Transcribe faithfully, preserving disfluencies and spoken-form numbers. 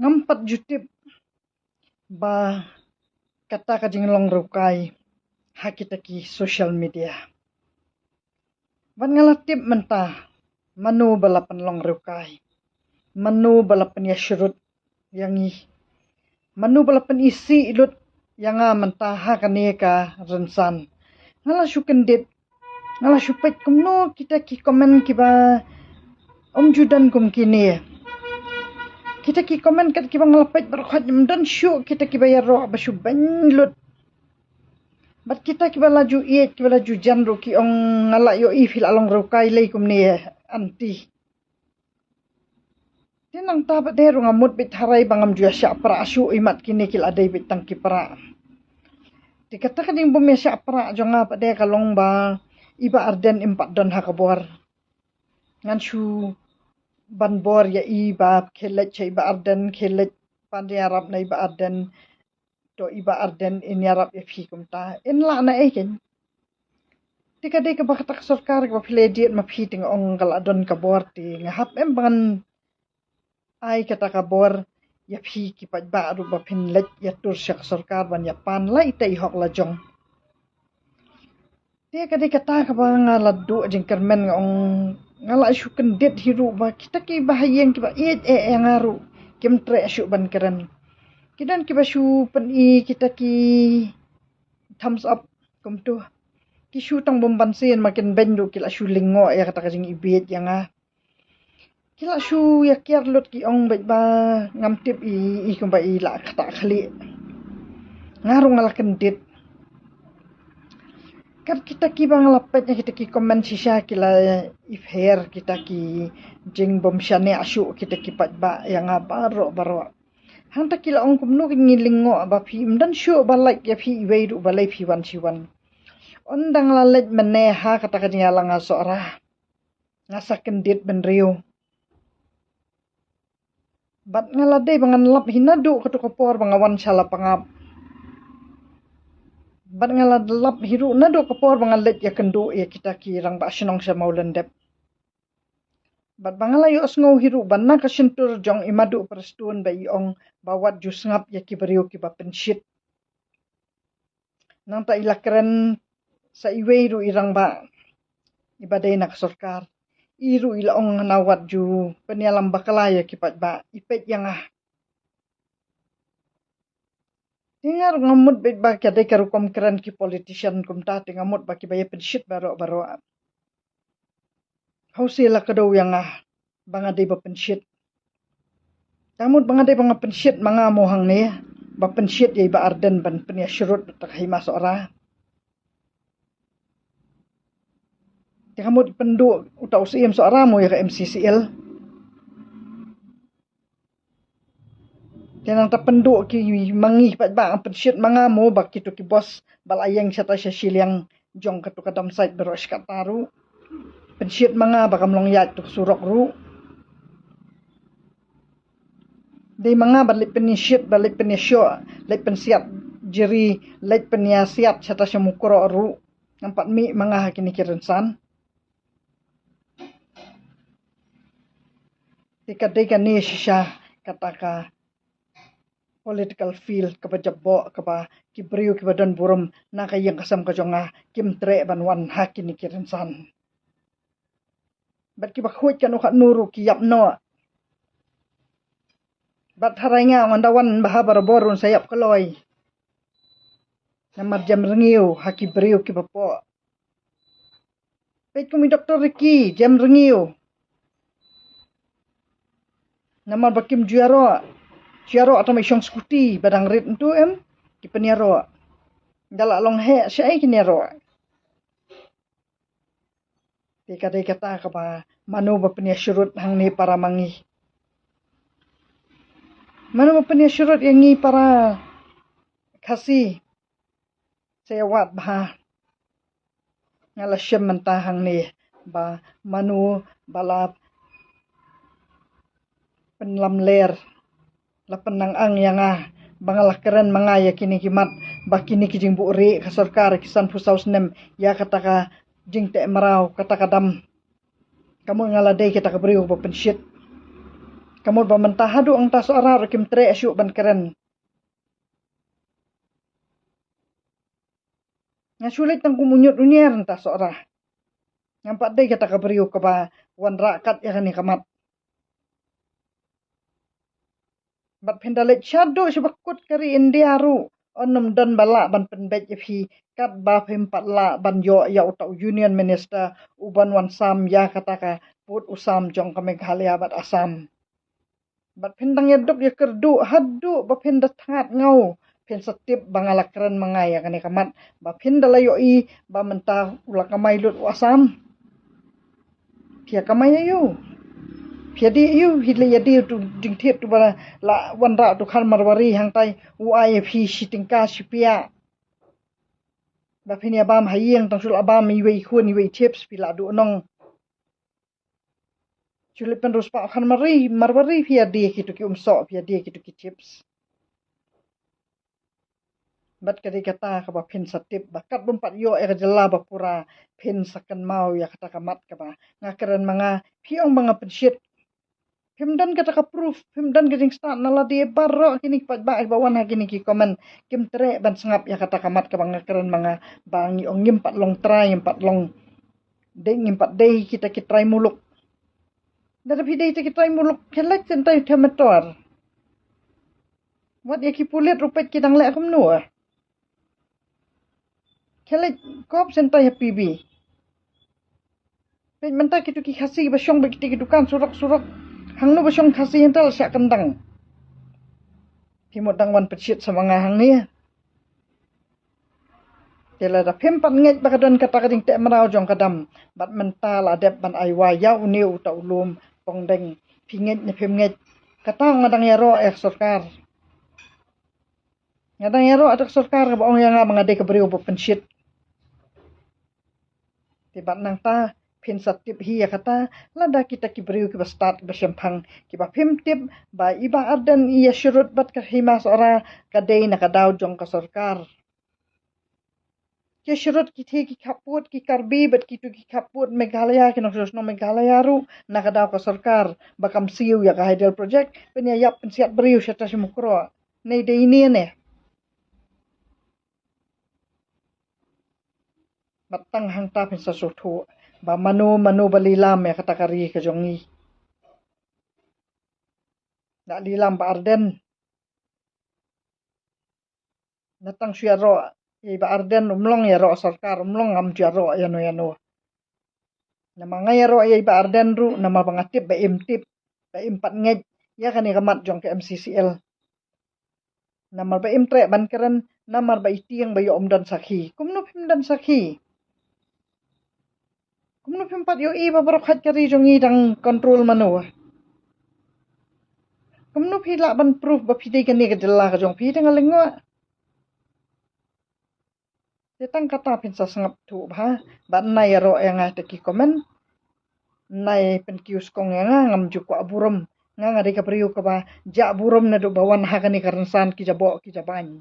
Ngam pat ju tip ba kata ka jinglong riew kai ha kita ki social media. Bad nga la tip mynta mano ba la pynlong riew kai, mano ba la pynïasyrut ïa ngi, mano ba la pynisih lut ïa nga mynta ha kane ka rynsan. Nga la shu kyndit, nga la shu peit kumno kita ki comment kiba ym ju don kum kine. Kita ki comment kat kiba nga la peit baroh khoit ym don shuh kita kiba ïaroh ba shu beiñ lut. Bad kita kiba la ju ïeit, kiba la ju jan ruh ki ong, nga la ïohi phi la long riew kai lei kumne, aunty. Te nangta pat de ruh nga mut beit tharai ba ngam ju ïa shah prah shuh, imat kine ki la dei beit tang ki prah. Te kata ka jingbym ïa shah prah jong nga pat de ka long ba i Bah Ardent im pat don ha ka bor. Ngan shu ban bor ïa i ba khie leit sha i Bah Ardent, khie leit pan ïarap na i Bah Ardent. To i Bah Ardent in ïarap ïa phi kumta, in lah na ei keiñ. Te ka dei kaba kata ka sorkar kaba phi la diet ma phi, te nga ong ka la don ka bor, te nga hap em ba ngan ai kata ka bor ïa phi ki paidbah ruh ba phin leit ïatur sha ka sorkar ban ïa pan la ita i hok la jong. Te ka dei kata kaba nga la duh jingkyrmen, nga ong, nga la shu kyndit hi ruh ba kita kiba ha ïing kiba ïeit eh ïa nga ruh kim treh shuh ban kren. Ki don kiba shu pyni kita ki thumbs up kumtu. Ki shu tang bym ban sien ma kin beiñ ruh ki la shu lyngngoh ïa kata ka jingibit ïa nga. Ki la shu ïa kiar lut, ki ong beit ba ngam tip i, i kumba i la kata khlieh. Nga ruh nga la kyndit. Kat kita kiba nga la peit ïa kita ki comment shisha ki la ipher kita ki jingbym shaniah shuh kita ki paidbah ïa nga baroh baroh. Hangta ki la ong kumno ki ngi lyngngoh ba phi ym don shuh ba lait ïa phi iwei ruh balei phi wan shi wan. Ynda nga la leit mynne ha kata ka jingïalang ha Sohra, nga sa kyndit bynriew. Bad nga la dei ba ngan lap hi naduh kato ka por ba nga wan sha Lapangap. Bad nga la lap hi ruh naduh ka por ba nga leit ïakynduh ïa kita ki rangbah shnong sha Mawlyndep. Bad ba nga la ïohsngew hi ruh ba na ka shyntur jong i Maduh Prestone ba i ong ba wat ju sngap ïa ki briew kiba pynshit. Nangta i la kren sa iwei ruh i rangbah iba dei na ka sorkar. I ruh i la ong hana wat ju pynïalam bakla ïa ki paidbah, i peit ïa nga. Te nga ruh nga mut beit ba ka dei ka rukom kren ki politician kumta, te nga mut ba kiba ïa pynshit baroh baroh. Hausi la ka dei ïa nga ba nga dei ba pynshit. Te nga mut ba nga dei ba nga pynshit ma nga mo hangne, ba pynshit ïa i Bah Ardent ban pynïasyrut da ka hima Sohra. Te nga mut pynduh uta u Syiem Sohra mo ïa ka M C C L. Te nangta pynduh ki ma ngi pat ba nga pynshit ma nga mo ba kito ki bos ba la ïeng shata sha shiliang jong kato ka dump site baroh shi katta ruh. Pynshit ma nga ba kam long ïaid tu ka surok ruh. Dei ma nga ba leit pynshit, ba leit pynïashoh, leit pynsiat jri, leit pynïasiat shata sha Mukroh ruh. Ngam pat mih ma nga ha kine ki rynsan. Te ka dei kane shisha kata ka political field kaba jaboh, kaba ki briew kiba don burom na ka ïing ka sem ka jong nga kim treh ban wan ha kine ki rynsan. Bad kiba khuid kano kano ruh ki ïap noh. Bad tharai nga ong ynda wan bha barabor ruh sa ïap kloi. Namar jem rngiew ha ki briew kiba poh. Peit kum i Doktor Ricky, jem rngiew. Namar ba kim ju ïaroh. Ju ïaroh tang ba i shong skuti ba dang rit ntu em, ki pynïaroh. Ynda la long heh shaei kin ïaroh. Te ka dei kata kaba mano ba pynïasyrut hangne para ma ngi. Mano ba pynïasyrut ïa ngi para Khasi. Sa ïa wad bha. Nga la shem mynta hangne ba mano ba la pynlamler, la pynnang ang ïa nga ba nga la kren ma nga ïa kine ki mat, ba kine ki jingbuhrieh ka sorkar ki sanphew saw snem ïa kata ka jingteh mraw, kata ka dam. Ka mut nga la dei kata ka briew ba pynshit. Ka mut ba mynta haduh hangta Sohra ruh kim treh shuh ban kren. Nga shu leit tang kum u ñiut u ñier hangta Sohra. Ngam pat dei kata ka briew kaba wanrah kat ïa kane ka mat. Bad phin da leit shaduh sha ba kut ka ri India ruh, un ym don ba lah ban pynbeit ïa phi, katba phim pat lah ban ïoh ïa uta u Union Minister uban wan sam ïa kata ka pud u sam jong ka Meghalaya bad Assam. Bad phin dang ïa duk ïa kyrduh haduh ba phin da thngat ngaw, phin sa tip ba nga la kren ma nga ïa kane ka mat, ba phin da la ïohi ba mynta u la kamai lut u Assam. Phi ïa kamai ïa u. Phi ïa die ïa u, phi la ïa die utu jingthied uba la wanrah utu u Khan Marwari hangtai, u ai ïa phi shi tyngka shi piah. Ba phin ïa bam ha ïing, tang shu la bam iwei i khun iwei i chips phi la duh nong. Shu leit pynroi spah u Khan Marwari, Marwari phi ïa die kitu ki umsoh, phi ïa die kitu ki chips. Bad ka dei kata kaba phin sa tip ba kat bym pat ïoh ïa ka jylla ba pura, phin sa kynmaw ïa kata ka mat kaba nga kren ma nga, phi ong ba nga pynshit. Phim don kata ka proof, phim don ka jingstad na lade baroh kine ki paidbah kiba wan ha kine ki comment, kim treh ban sngap ïa kata ka mat kaba nga kren ma nga, ba ngi ong ngim pat long trai, ngim pat long, dei ngim pat dei kita ki trai muluk. Lada phi dei kita ki trai muluk, khlek shen tai ha metor. Wat ïa ki pulit ruh peit ki dang leh kumno. Khlek kop shen tai ha P B. Peit mynta kitu ki Khasi ba shong bad kita ki dukan surok surok. Hangno ba shong Khasi hangta la shah kyndang. Phi mut dang wan pynshit sa ma nga hangne. Te lada phim pat ngeit ba ka don kata ka jingteh mraw jong ka dam, bad mynta la dep ban ai wai ïa une uta u lum pongdeng. Phi ngeit ne phim ngeit, kata nga dang ïaroh ïa ka sorkar. Nga dang ïaroh ïa ka sorkar kaba ong ïa nga ba nga dei ka briew ba pynshit. Te bad nangta phin sa tip hi ïa kata, lada kita ki briew kiba stad kiba shemphang, kiba phim tip ba i Bah Ardent i ïa syrut bad ka Hima Sohra ka dei na ka daw jong ka sorkar. Ki syrut ki thie ki khappud ki Karbi bad kitu ki khappud Meghalaya, ki nongshong shnong Meghalaya ruh na ka daw ka sorkar, ba kam siew ïa ka Hydel Project, phin ïa ïap pynsiat briew shata sha Mukroh. Nei dei ine ne. Bad tang hangta phin sa sngewthuh ba mano mano ba lilam ïa kata ka ri ka jong ngi. Da lilam Bah Ardent. Na tang shu ïaroh ïa i Bah Ardent, um long ïaroh sorkar, um long ngam ju ïaroh ïano ïano. Namar nga ïaroh ïa i Bah Ardent ruh namar ba nga tip ba im tip, ba im pat ngeit ïa kane ka mat jong ka M C C L. Namar ba im treh ban kren, namar ba i tieng ba ïoh um don sakhi. Kumno phim don sakhi? Kumno phim pat ïohi ba baroh khat ka ri jong ngi dang control mano? Kumno phi lah ban proof ba phi dei kane ka jylla ka jong phi dang lyngngoh? Te tang kata phin sa sngap thuh bha, bad nai ïaroh ïa nga te ki comment. Nai pynkiew skong ïa nga, ngam ju kwah burom. Nga nga dei ka briew kaba jah burom naduh ba wan ha kane ka rynsan ki jaboh ki jabain.